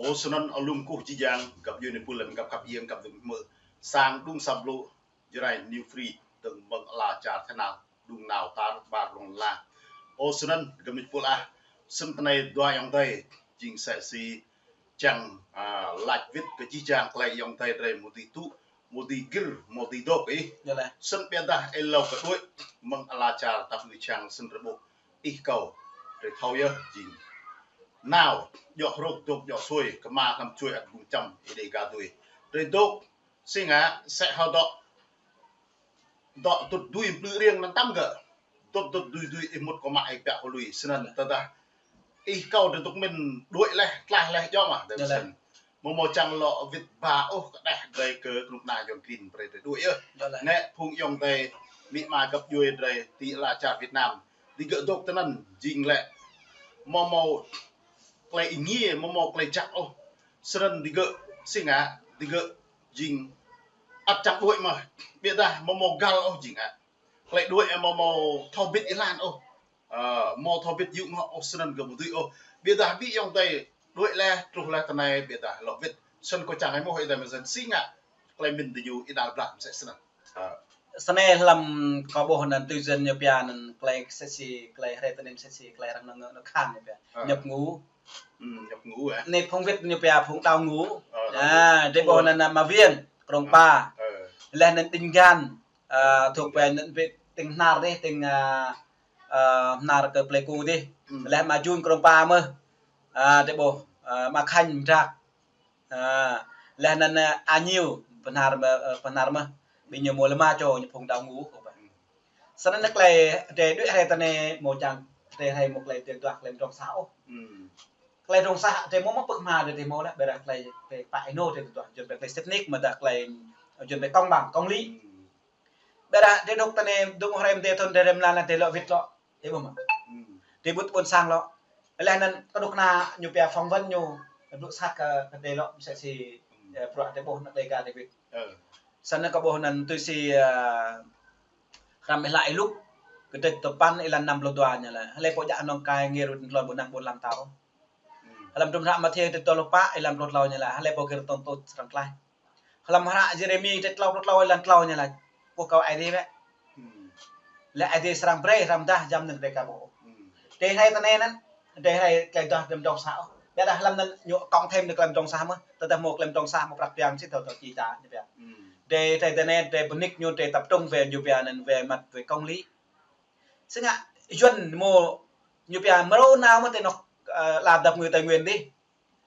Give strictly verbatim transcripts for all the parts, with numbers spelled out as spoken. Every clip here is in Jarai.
Ơ, snăn alum kơkuh jih jang, găp djuê ană pul lăm găp khăp iêng, găp djuê mơ̆ sang đŭng săp lu, Jrai New Free, tơ̆ng mơ̆ng ala čar tơhnal, đŭng nao tar ƀar rŏng la. Ơ, snăn, găp djuê pul ah, snăn tơnai dua ayŏng adơi, jing sĕ si čang, a, lač wĭt kơ jih jang klei ayŏng adơi drei mơ̆ dưi tŭ, mơ̆ dưi gĭr, mơ̆ dưi dôk ih. Snăn ƀiădah êlâo kơ đuĕ mơ̆ng ala čar tăp ngui čang snăn drei ƀuh ih kâo drei thâo yơh jing. Nao, djŏ hrŏk dôk djŏ sui, kơ ma kăm čuê ăt bung čăm, ih đei gah dui. Drei dôk, si ngă, sĕ hao dŏ, dŏ dŭt dui mplư riêng anăn tăm gơ̆. Dŭt dŭt dui dui ih mŭt kơ mă ih pĕk kơ lui, snăn tơdah ih kâo drei dôk mĭn đuĕ leh, tlaih leh djŏ mă, drei snăn. Mơ̆ mơ̆ čang lŏ wĭt ba ôh kơ đeh drei kơ knŭk kna Yuăn klin brei drei đuĕ yơh. Nĕ phung ayŏng adơi, amĭ ama găp djuê drei ti ala čar Việt Nam. Digơ̆ dôk tơnăn jing lĕ. Mơ̆ mơ̆ klei êngiê, mơ̆ mơ̆ klei jăk ôh. Snăn digơ̆ si ngă, digơ̆ jing ăt čang đuĕ mơh. Ƀiădah mơ̆ mơ̆ găl ôh jing ngă. Klei đuĕ mơ̆ mơ̆ thâo bĭt êlan ôh. Ơ, mơ̆ thâo bĭt yŭ ngŏ ôh snăn gơ̆ mơ̆ dưi ôh. Ƀiădah ƀing ayŏng adơi đuĕ leh, truh leh tơnai ƀiădah lŏ wĭt. Snăn kâo čang ai mơ̆ ayŏng adơi mơ̆ snăn si ngă. Klei mĭn diñu ih đăl blah msĕ snăn. Ơ. Snei hlăm kâo ƀuh anăn tui jăn ñu pia anăn klei sĕ si, klei hrei tơnêm sĕ si, klei arăng nao ngă nao khan ñu pia. Ơ. Nhập ngũ. Ơ, nhập ngũ, ơ. Anei phung Việt ñu pia phung đào ngũ. Ơ, đào ngũ. A, drei ƀuh anăn, a, Ma Viên, Krông Pa. Ơ. Leh anăn Đinh Gan, a, thuộc về anăn về tỉnh Hnar dih, tỉnh, a, a, Hnar kơ Pleiku dih. Ơ. Leh Ma Jun Krông Pa mơh. A, drei ƀuh, a, Ma Khanh Mdrak. A, leh anăn, a, A Nhiêu, pơ Hnar mơh, ơ, pơ Hnar mơh. Ƀing ñu mâo lĕ ma čô ñu phung đào ngũ kơ ƀă. Snăn klei drei đuĕ hrei tơnai mơ̆ čang drei hrei mơ̆ klei drei duah klei mdrŏng sah ôh. Klei mdrŏng sah drei mơ̆ mơ̆ pơ̆k hma drei mâo leh, ƀiădah klei pă ênô drei duah, jing klei sĭt nik mơ̆ dah klei, jing klei công bằng, công lý. Ƀiădah drei dôk tơnai dôk hrei mdê thŭn drei rem lan drei lŏ wĭt lŏ. Ih ƀuh mơ̆. Drei ƀut ƀôn sang lŏ. Leh anăn kơ knŭk kna ñu pia phỏng vấn ñu, blŭ sat kơ, kơ drei lŏ msĕ si, ơ, bruă drei ƀuh anăn Dega David. Ơ. Snăn kâo ƀuh anăn tui si, ơ, hrăm ih laĭ Luk, kdrêč tơpăn êlan năm pluh dua ñu laĭ. Hlei pô djă nŏng kai ngir wĭt tlôn ƀu năng ƀuôn ala mtao. Hlăm hdruôm hră Mathiơ kdrêč dua pluh pă êlan pluh tlâo ñu laĭ. Hlei pô gir tŏng tŭ srăng tlaih. Hlăm hră Yêrêmi kdrêč tlâo pluh tlâo êlan tlâo ñu laĭ. Pô kâo Aê Diê bĕ. Leh Aê Diê srăng brei hrăm dah jăm anăn drei ka ƀuh. Drei hrei tơnai anăn, drei hrei klei duah drei mdrŏng sah ôh. Ƀiădah hlăm anăn ñu cộng thêm anăn klei mdrŏng sah mơh. Tơdah mâo klei mdrŏng sah mâo prăk piăng sĭt thâo thâo či ča ñu pia. Drei hrei tơnai drei bơnik ñu drei tập trung về ñu pia anăn về mặt về công lý. Si ngă Yuăn mâo ñu pia mrâo nao mơ̆ ti anôk, ơ, ala dap ngui Tây Nguyên dih.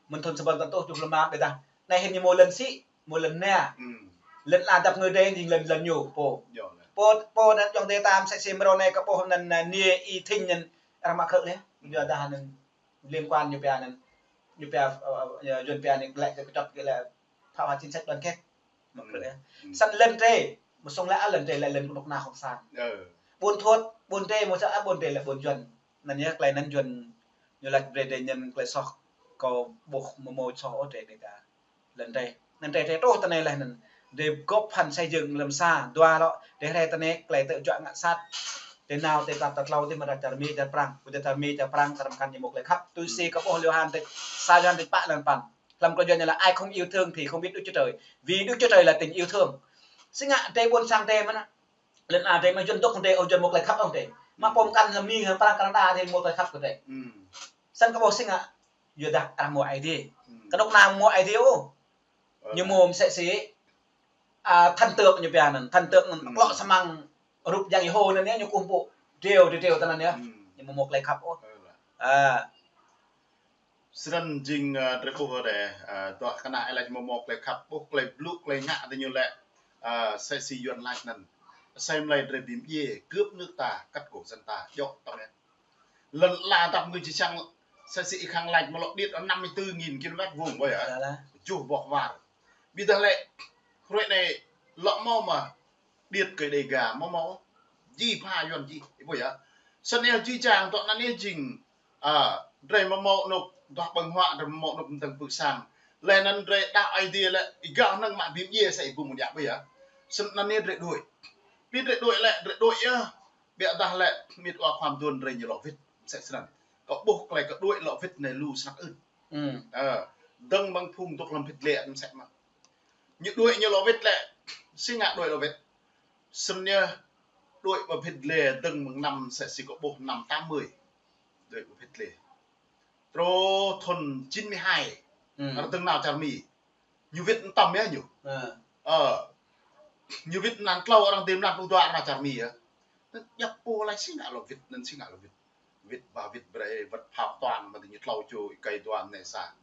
Mơ̆n thŭn sa êbâo tơtuh tơjuh pluh lima ƀiădah. Anei hĭn ñu mâo lăn sĭ, mâo lăn nao. Lăn ala dap ngui drei jing lăn, lăn ñu pô. Pô, pô anăn ayŏng adơi ta msĕ si mrâo anei kâo ƀuh anăn, anăn Niê Y Thinh anăn arăng mă krư̆ leh. Ñu dah anăn liên quan ñu pia anăn. Ñu pia, ơ, ơ, Yuăn pia anăn lĕ kơ kơčăp kơ lĕ phá hoại chính sách đoàn kết. Mă krư̆ yơh. Snăn lăn drei, mơ̆ sŏng lĕ a lăn drei lĕ lăn kơnuk kơna cộng sản. Ƀuôn Thuột, ƀuôn drei mơ̆ sa a ƀuôn drei lĕ ƀuôn Yuăn. Anăn yơh klei anăn Yuăn, ñu lač brei drei ñăn klei soh kâo ƀuh mơ̆ mâo soh ôh drei Dega. Lăn drei. Anăn drei, drei truh tơnai leh anăn. Drei góp phần xây dựng lăm sa, dua lŏ, drei hrei tơnai klei tơjuă ngă sat. Drei nao, drei tăt tơtlâo, drei mă čar Mi, čar Prăng. Kơ čar Mi, čar Prăng, kơ răm kăn ñu mâo klei khăp. Tui si kâo ƀuh Yôhan kdrêč, sa Yôhan kdrêč pă êlan păn. Hlăm klei Yuăn ñu laĭ ai không yêu thương thì không biết Đức Chúa Trời, vì Đức Chúa Trời là tình yêu thương. Si ngă drei ƀuôn sang drei mơ̆n. Lăn ala drei mơ̆ Yuăn dôk drei, ơ Yuăn mâo klei khăp ôh drei. Mă pô mkăn hlăm Mi, hlăm Prăng, Canada drei mâo klei khăp kơ drei. Snăn kâo ƀuh si ngă, yua dah arăng mâo Aê Diê. Kơnuk kơna mâo Aê Diê ôh. Ñu mâo msĕ si, a, thần tượng ñu pia anăn, thần tượng anăn klŏ samăng rup Yang Yêhôwa anăn yơh ñu kơkuh pơpŭ. Driâo, driâo, driâo tơ anăn yơh. Ñu mâo mâo klei khăp ôh. A. Snăn jing, ơ, drei ƀuh dih, ơ, dŏ kơnăl ih lač mâo mâo klei khăp, ƀuh klei blŭ, klei ngă diñu lĕ, ơ, msĕ si Yuăn lač anăn. Asei mlei drei bi mdjiê, cướp nước ta, cắt cổ dân ta, djŏ tŏng yơh. Lăn ala dap ngui či čang, msĕ si ih khăng lač mơ̆ lŏ điêt năm mươi tư nghìn ki lô mét vuông ƀơi yơh. Juh boh war. Ƀiădah lĕ, hruê anei lŏ mâo mơ̆ điêt kơ Dega mâo mâo. Jih pha Yuăn jih, ih ƀuh yơh. Snăn yơh jih jang dŏ anăn yơh jing, a, drei mâo mâo anôk duah ƀơ̆ng huă, drei mâo mâo anôk mdơ̆ng pưk sang. Leh anăn drei đăo Aê Diê lĕ, ih gao năng mă bi mdjiê sa ih ƀuh mơ̆ ƀiă ƀuh yơh. Snăn anăn yơh drei đuĕ. Bi drei đuĕ lĕ, drei đuĕ yơh. Ƀiădah lĕ, mĭt wa khua mduôn drei ñu lŏ wĭt. Msĕ snăn. Kâo ƀuh klei kơ đuĕ lŏ wĭt anei lu snăk ưn. Ơ. dơ̆ng mơ̆ng phung dŏ hlăm phĭt lĕ, mơsĕ mơ̆n. Ñu đuaĭ ñu lŏ wĭt lĕ, si ngă đuaĭ lŏ wĭt. Snăn ñu đuaĭ ƀơi phĭt lĕ dơ̆ng mơ̆ng năm mơsĕ si kâo ƀuh năm tám mươi. Đuaĭ ƀơi phĭt lĕ. Truh thŭn chín mươi hai. Hmm. Arăng dơ̆ng nao čar Mi. Ñu wĭt mơtam yơh ñu. Ha. Ơ. Ñu wĭt mlan tlâo arăng dơ̆ng mlan pluh dua arăng nao čar Mi yơh. Anŭn djŏp pô laĭ si ngă lŏ wĭt, anŭn si ngă lŏ wĭt. Wĭt ba wĭt brơi wơ̆t phao toàn mă tơ ñu tlâo čô êkei dua mơnai sa.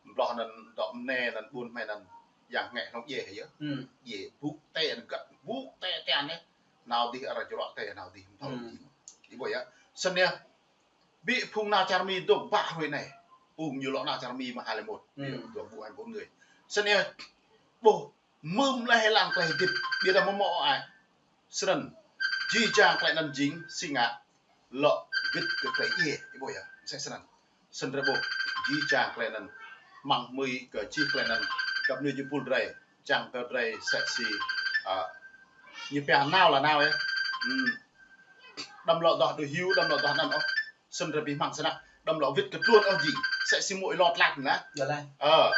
Mbloh anŭn dŏ mơnai anŭn ƀuôn hmei anŭn yang ngĕ hlŏng djai yơh. Hmm. Djai bŭk tê anŭn găt, bŭk tê tê anŭn. Nao dih arăng čơrŏk tê nao dih mơtam. Hmm. Ih ƀuh yơh. Snăn yơh. Ƀiă phung nao čar Mi dŏ ƀă hruê anai. Phung ñu lŏ nao čar Mi mơ̆ng hai lẻ một. Hmm. Ƀiă dŏ ƀu hai bốn người. Snăn yơh. Ƀuh mơ̆m lĕ hơlan klei hơdip, ƀiădah mơ̆ mơ̆ ai. Snăn, jih jang klei anŭn jing, si ngă, lŏ wĭt kơ klei djai, ih ƀuh yơh, mơsĕ snăn. Snăn drei ƀuh, jih jang klei anŭn, mơ̆ng mơi kơ jih klei anŭn, găp anai jơpul drei, čang kơ drei mơsĕ si, a, ñu pia nao lĕ nao yơh. Hmm. Đăm lŏ dŏ đuaĭ hyu, đăm lŏ dŏ anăn ôh. Snăn drei ƀu hmăng snăk, đăm lŏ wĭt kơ tluôn ôh jing. Mơsĕ si mŏ ih lŏt lăk anŭn. Yơh lĕ. Ơ.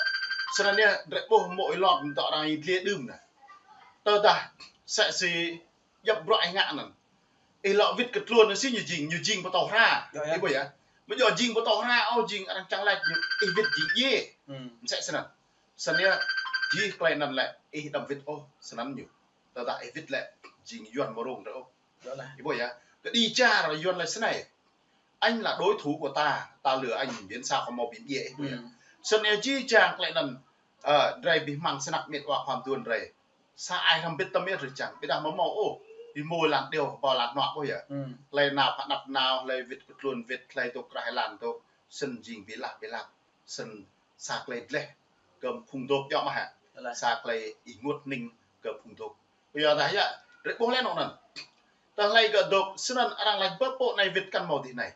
Snăn yơh, drei ƀuh mŏ ih lŏt dŏ arăng ih dliê đưm anŭn. Tơdah, mơsĕ si djŏp bruă ih ngă anŭn. Ih lŏ wĭt kơ tluôn anŭn si ñu jing, ñu jing pơtô hra. Yơh, yơh. Ih ƀuh yơh. Mơ̆ djŏ jing pơtô hra, ôh jing arăng čang laĭ ñu, ih wĭt jing djai. Hmm. Mơsĕ snăn. Snăn yơh, jih klei anŭn lĕ, ih đăm wĭt ôh, snăn ñu. Tơdah ih wĭt lĕ, jing Yuăn mơrông drei ôh. Yơh lĕ. Ih ƀuh yơh. Kơ đĭ čar Yuăn laĭ snei. Anh là đối thủ của ta, ta lừa anh, miễn sao không mau bịn djai, ih ƀuh yơh. Hmm. Snăn yơh jih jang klei anŭn, ơ, drei ƀu hmăng snăk mĕt wa khua mduôn drei. Sa ai hrăm bĭt tơm yơh drei čang, ƀiădah mơ̆ mâo ôh. Ih mơi lăn điêu, ƀâo lăn hnuă ƀuh yơh. Hmm. Klei nao pha anăp nao, klei wĭt kơ tluôn wĭt, klei dŏ krah ih lăn dŏ, snăn jing bi lah, bi lah. Snăn sa klei dleh kơ phung dŏ djŏ mơ̆ hă. Yơh lĕ. Sa klei ênguôt hning kơ phung dŏ. Yua dah yơh, drei ƀuh lĕ anŏ anŭn. Tơdah lĕ gơ̆ dŏ, snăn arăng laĭ ƀơ pô anai wĭt kăn mâo dih anai.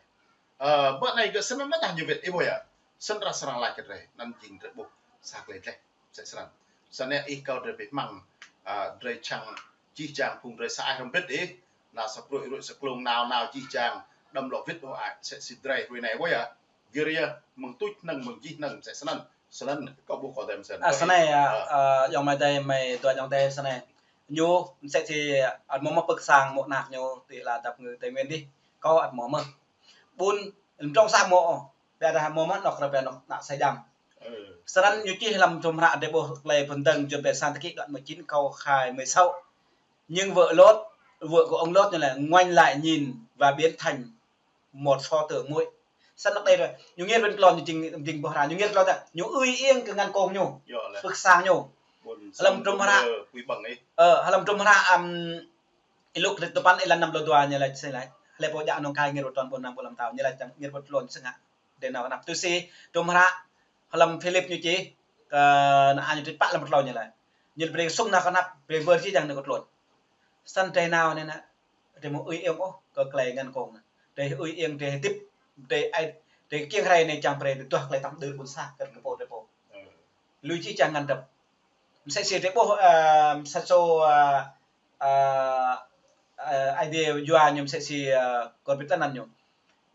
Ơ, ƀơ anai gơ̆ snăn mơ̆ tah ñu wĭt, ih ƀuh yơh. Snăn arăng srăng laĭ kơ drei, anŭn jing drei ƀuh sa klei dleh, mơsĕ snăn. Snăn yơh ih kâo drei ƀu hmăng, a, drei čang jih jang phung drei sa ai hrăm bĭt ih. Nao sa pruih ruih sa klông nao nao jih jang, đăm lŏ wĭt ôh ai, mơsĕ si drei hruê anai ƀuh yơh. Gir yơh, mơ̆ng tuč hnơ̆ng, mơ̆ng jih hnơ̆ng, mơsĕ snăn. Snăn, kâo ƀuh kâo tơm snăn. A, snei, a, a, ayŏng amai adơi, amai adơi ayŏng adơi snei. Ñu, mơsĕ si, a, mơ̆ mơ̆ pơ̆k sang, mơ̆ anak ñu, ti la dăp ngư Tây Nguyên dih. Kâo ăt mơ̆ mơ̆. Ƀun, lăm trong sa mơ̆, ƀiădah mơ̆ mơ̆, anŏ krăp anŏ, anŏ sa jam. Ừ. Snăn ñu čih lăm hrŏm hră drei ƀuh klei Phŭn Dơ̆ng, jơ̆n pĕ sang tơkĭ đoạn mười chín, câu hai mươi sáu. Nhưng vợ Lôt, vợ của ông Lôt như là ngoảnh lại nhìn và biến thành một pho tượng muối. Snăn anŏ đei ră, ñu ngir ƀing tlôn ñu jing, jing boh hra, ñu ngir tlôn ta, ñu ưi iêng kơ ngăn kông ñu. Yơh lĕ. Pơ̆k sang ñu. Hlăm hrŏm hră. Ơ, hlăm hrŏm hră, ăm, ih Luk rit tơpăn êlan năm pluh dua ñu laĭ, si laĭ. Hlơi pô djă nong kai ngir ƀu tlôn ƀôn năng ƀôn lăm tao, ñu laĭ čang ngir ƀu tlôn si ngă. Dê nao kơnăp. Tui si, hrŏm hră, hlăm Philip ñu čih, kơ ană ñu rit pă hlăm pluh tlôn ñu laĭ. Ñu brơi sum nao kơnăp, brơi wơr jih jang nao kơ tlôn. Snăn drei nao anai nă, drei mơ̆ ưi iêng ôh kơ klei ngăn kông anŭn. Drei ưi iêng, drei hơdip, drei ai, drei kiăng hrei anai čang brei, drei duah klei tăm đưr ƀuôn sang kơ kơ pô drei pô. Lui jih jang ngăn drăp. Mơsĕ si drei ƀuh, ơ, sa čô, ơ, ơ, ơ, Aê Diê yua ñu mơsĕ si, ơ, kơ ƀĭt anăn ñu.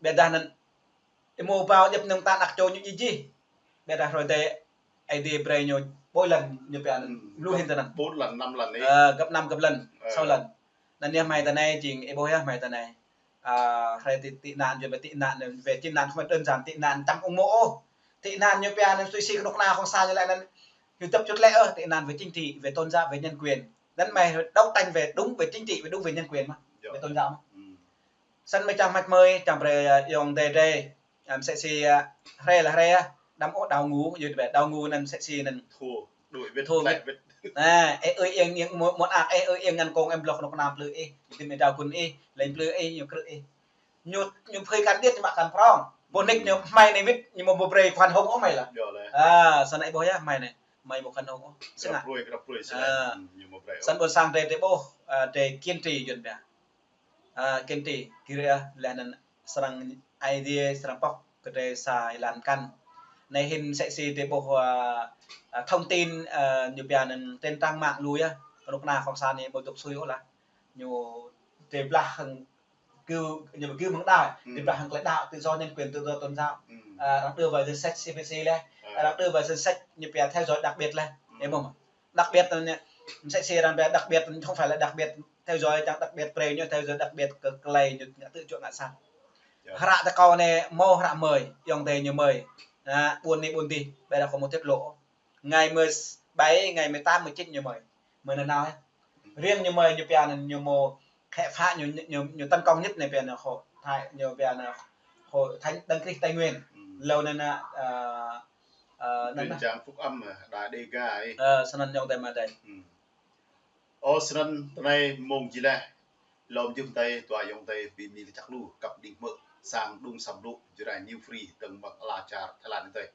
Ƀiădah anăn, ih mơ̆ ƀâo djăp nơ̆ng ta anak čô ñu djai jih. Ƀiădah hrơi adai Aê Diê brơi ñu ƀôi lăn ñu pia anăn. Hmm. Lu hĭn tơ anăn. Găp bốn lần, năm lần ih. Ơ, găp năm, găp lăn, ơ, sáu lần. Anăn yơh hmei tơ anai jing, ih ƀuh yơh hmei tơ anai. Ơ, hrơi tị, tị nạn, yua ƀiă tị nạn, về tị nạn không phải đơn giản tị nạn tăm ung mô̆ ôh. Tị nạn ñu pia anăn tui si kơnuk kơna khŏng sa ñu laĭ anăn. Ñu tơp čut lĕ ơ, tị nạn về chính trị, về tôn giáo, về nhân quyền. Anăn hmei đấu tranh về đúng về chính trị, về đúng về nhân quyền mơ̆. Yơh. Về tôn giáo mơ̆. Hmm. Snăn mơ̆ čang măt mơi, čang brơi, ơ, ayŏng adơi drei. Ơ, mơsĕ si, ơ, hrei lĕ hrei, ơ, đăm ôh đào ngũ, yua ƀiă đào ngũ anăn mơsĕ si anăn. Thua, đuaĭ wĭt, thua wĭt. Lĕ wĭt. Ơ, ih ưi iêng, iêng mơ̆, mơ̆ anak, ih ưi iêng ngăn kông, ih bloh kơnuk kơna plư ih, ih tĭm ih dao gun ih, lĕ plư ih, ñu krư̆ ih. Ñu, ñu phơi kăn điêt, ñu mă kăn prŏng. Ƀu nik ñu hmei anai wĭt, ñu mơ̆ ƀu brơi khuan hông ôh hmei lă. Yơh lĕ. Ơ, snăn ih ƀuh yơh hmei anai, hmei mơ̆ khuan hông ôh. Snăn. Krăp hrơi, krăp hrơi snăn. Ơ. Ñu mơ̆ brơi ôh. Snăn ƀôn sang drei drei ƀuh, ơ, drei kiên trì yua ƀiă. Ơ, kiên trì, kơ hră lĕ anăn srăng Aê Diê srăng pŏk kơ drei sa êlan kăn. Anai hĭn mơsĕ si drei ƀuh, ơ, ơ, thông tin, ơ, ñu pia anăn trên trang mạng lui yơh. Kơnuk kơna khŏng sa anai ƀu dŏ sui ôh lah. Ñu drei blah hăng Gơ̆, ñu gơ̆ mơ̆ng đa, Hmm. ñu pia hăng tơlơi đa, tự do, nhân quyền, tự do tôn giáo. Hmm. À, arăng đưa vào danh sách C P C leh, À. arăng đưa vào danh sách ñu pia theo dõi đặc biệt leh. Hmm. Em không? Đặc biệt là ñu, danh sách arăng pia đặc biệt không phải là đặc biệt theo dõi, chẳng đặc biệt brơi ñu theo dõi đặc biệt kơ tơlơi ñu ngă tŭ čuă ngă sat. Dạ. Hră tơ kâo anai hmâo hră mơi, ayŏng adơi ñu mơi. À, ƀuôn anai ƀuôn adih, ƀơi đa kâo hmâo tiết lộ. Ngày mười bảy, ngày mười tám, mười chín ñu mơi. Mơi nanao, eh. Riêng ñu mơi ñu pia anŭn ñu hmâo khẽ phá ñu, ñu, ñu, ñu tấn công nhất anai pia anŭn hội thánh, ñu pia anŭn hội thánh Đấng Christ Tây Nguyên. Ừ. Lâu anŭn anŭn, à, à, Truyền anŭn anŭn. Trang Phúc Âm, à, Đài Đêga ấy. Ờ, snăn ayŏng adơi mơi adơi. Ừ. Ơ, snăn tơ anai mông jih laih. Lơ̆m jưh tơi, dua ayŏng adơi ƀing mĭ kơčăk lu, kăp đĭ hmư̆ sang đŭng săm lu, Jrai New Free, dơ̆ng mơ̆ng ala čar Thái Lan tơi.